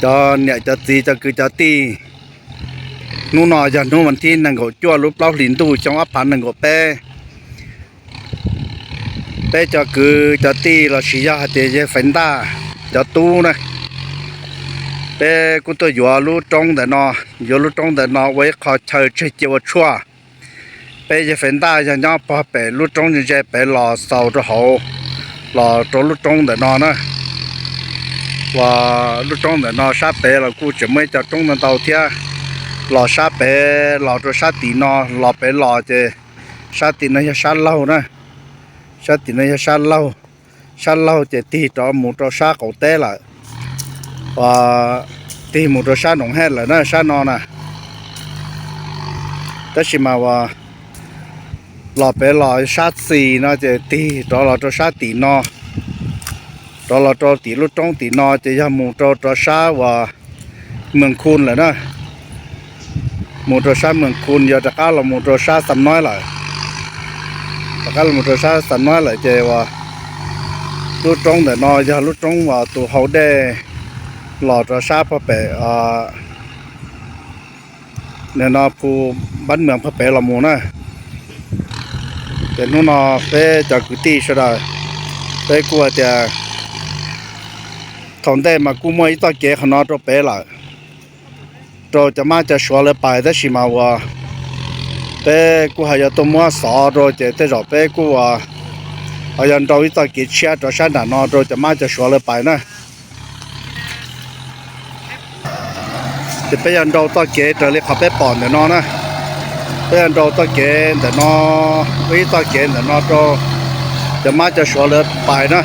Cov niam cov txiv cov kwv cov tij, hnub no yog hnub vas thib nees nkaum cuaj lub plaub hlis ntuj xyoo ob phav nees nkaum peb. Peb cov kwv cov tij los sis yog hais tias yawg Faiv Ntaj cov tub na, peb kuj tuaj yuav lub roob ntawm no, yuav lub roob ntawm no ua ib qho chaw tseg cia ua tshuaj. Peb yawg Faiv Ntaj yog nyob pog pem lub roob ntse ntse pem los xaus rau hauv, los rau lub roob ntawm no na. Uas lub roob ntawm no sab pem los kuj tseem muaj ib co roob ntau ntau thiab, los sab pem los rau sab tim no, los pem los ces sab tim no yog sab laug na, sab tim no yog sab laug, sab laug ces tig rov mus rau sab qaum teb lawm, uas tig mus rau sab Noom Hej lawm na sab no na. Tab sis mas uas los pem los sab xis no ces tig rov los rau sab tim no, rov los rau tim lub roob tim no ces yog mus rau rov sab uas Mws Khu lawm na. Mus rau sab Mws Khu yog rov qab los mus rau sab Xam Noib lawm. Rov qab los mus rau sab Xam Noib lawm ces uas lub roob ntawm no yog lub roob uas tus hau dej los rau sab pog pem, nim no phu Npab Mws pog pem los mus na. Ces hnub no peb cov kwv tij sawv daws, peb kuj hais tias thaum ntej mas kuj muaj ib txoj kev qhov no rau pem lawm, rau cov mab cov suav lawv pais, tab sis mas uas peb kuj ho yuav tuaj muab xov rau ces tej zaum peb kuj ho yuav nrau ib txoj kev tshiab rov sab nram no rau cov mab cov suav lawv pais na. Ces peb yuav nrau txoj kev raws li qhov peb pom ntawm no na. Peb yuav nrau txoj kev ntawm no, ua ib txoj kev ntawm no rau cov mab cov suav lawv pais na.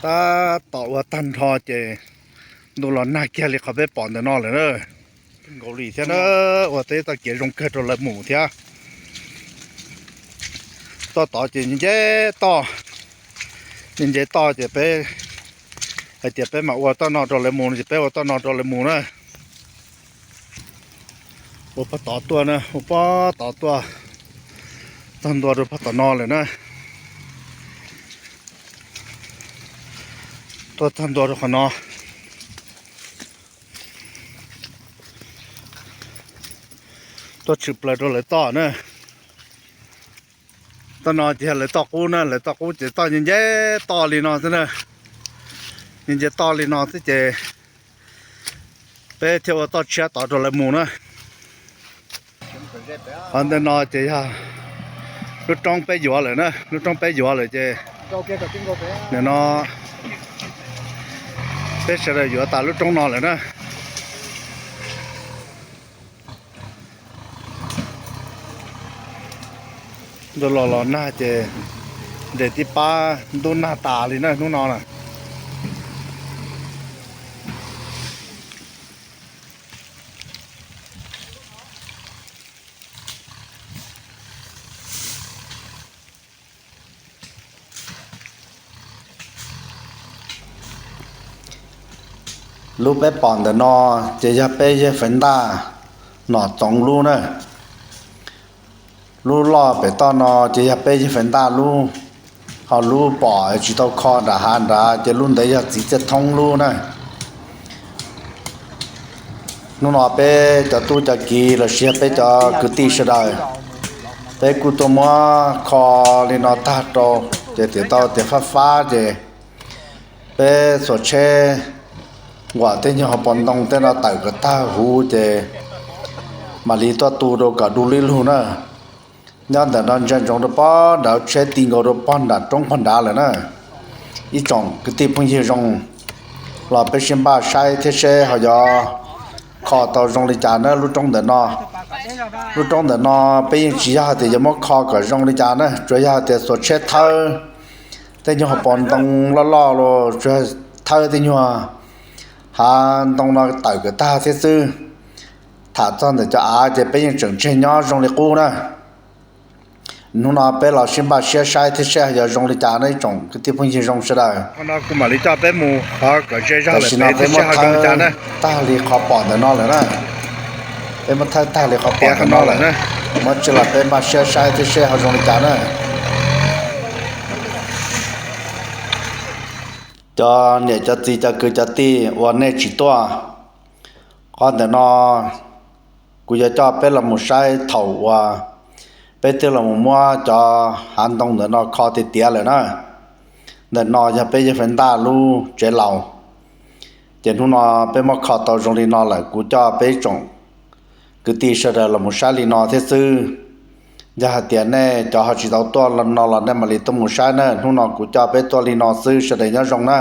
Tab tom ua tag nrho ces ntuj los nag kiag li qhov peb pom ntawm no lawm na. Nkaus li thiab na, ua teb txoj kev zoo kawg rau lawv mus thiab. Toj tod ces nce toj, nce toj ces peb hais tias peb mam ua toj no rau lawv mus no ces peb ua toj no rau lawv mus na. Ua pog tod tuaj na, ua pog tod tuaj, txog ntua rau pog tom no lawm na. Tuaj txog ntua rau qhov no, tuaj tshwm plaws rau lawv toj na. Toj no ces yog lawv toj qub na, lawv toj qub ces toj nce nce toj li no xwb na. Nce nce toj li no xwb ces peb thiaj ua toj tshiab tod rau lawv mus na. Qhov ntawm no ces yog lub roob peb yuav lawm na, lub roob peb yuav lawm ces nim no peb sawv daws yuav tas lub roob no lawm na. Ntuj los los nag ces nres tib pab ntub nag tas li na hnub no na. Lub peb pom ntawm no ces yog peb yawg Faiv Ntaj Nom Txoov lub na. Lub loj pem toj no ces yog peb yawg Faiv Ntaj lub, ho lub pom tsis tau kho nram hav nrad ces lub ntawd yog txiv Txiaj Thoob lub na. Hnub no peb cov tub cov kiv los sis yog peb cov kwv tij sawv daws, peb kuj tuaj muab kho li no tag rau, ces tias tau tias fab fab ces peb xuas tsheb nquam tej nyuag hauv paus ntoo tej no tawm kom tag huv ces mam li tuaj tu rau kom du li lug na. Nyob ntawm no ntsia ntsoov rau pob nrad, tsheb ti nkaus rau pog nram roob pog nrad lawm na. Ib tsoom kwv tij phooj ywg zoo los peb sib npaj saib thiab seb ho yuav kho tau zoo li cas na lub roob ntawm no. Lub roob ntawm no peb yeej tsis yog hais tias yuav muab kho kom zoo li cas na, tsuas yog hais tias xuas tsheb thawb tej nyuag pos ntoo loj loj los tsuas thawb tej nyuag hav ntoo no tawm kom tag thiab xwb. Tham txog ntawm cov av ces peb yeej tseem tseg nyob zoo li qub na. Hnub no peb los sib npaj siab saib thiab seb yog zoo li cas na ib tsoom kwv tij phooj ywg zoo sawv daws. Tam sim no peb muab thawb tag li qhov pom ntawm no lawm na. Peb muab thawb tag li qhov pom ntawm no lawm. Muab tsi los peb npaj siab saib thiab seb ho zoo li cas na. Cov niam cov txiv cov kwv cov tij uas nej tsis tuaj, qhov ntawm no kuv yuav coj peb los mus saib thaum uas peb twb los mus muab cov hav ntoo ntawm no kho tiav tiav lawm na. Ntawm no yog peb yawg Fais Ntaj lub tsev laus. Ces hnub no peb muab kho tau zoo li no lawm, kuv coj peb tsoom kwv tij sawv daws los mus saib li no thiab xwb. Yog hais tias nej cov ho tsis tau tuaj no los nej mam li tuaj mus saib na. Hnub no kuv coj peb tuaj li no xwb, sawv daws nyob zoo na.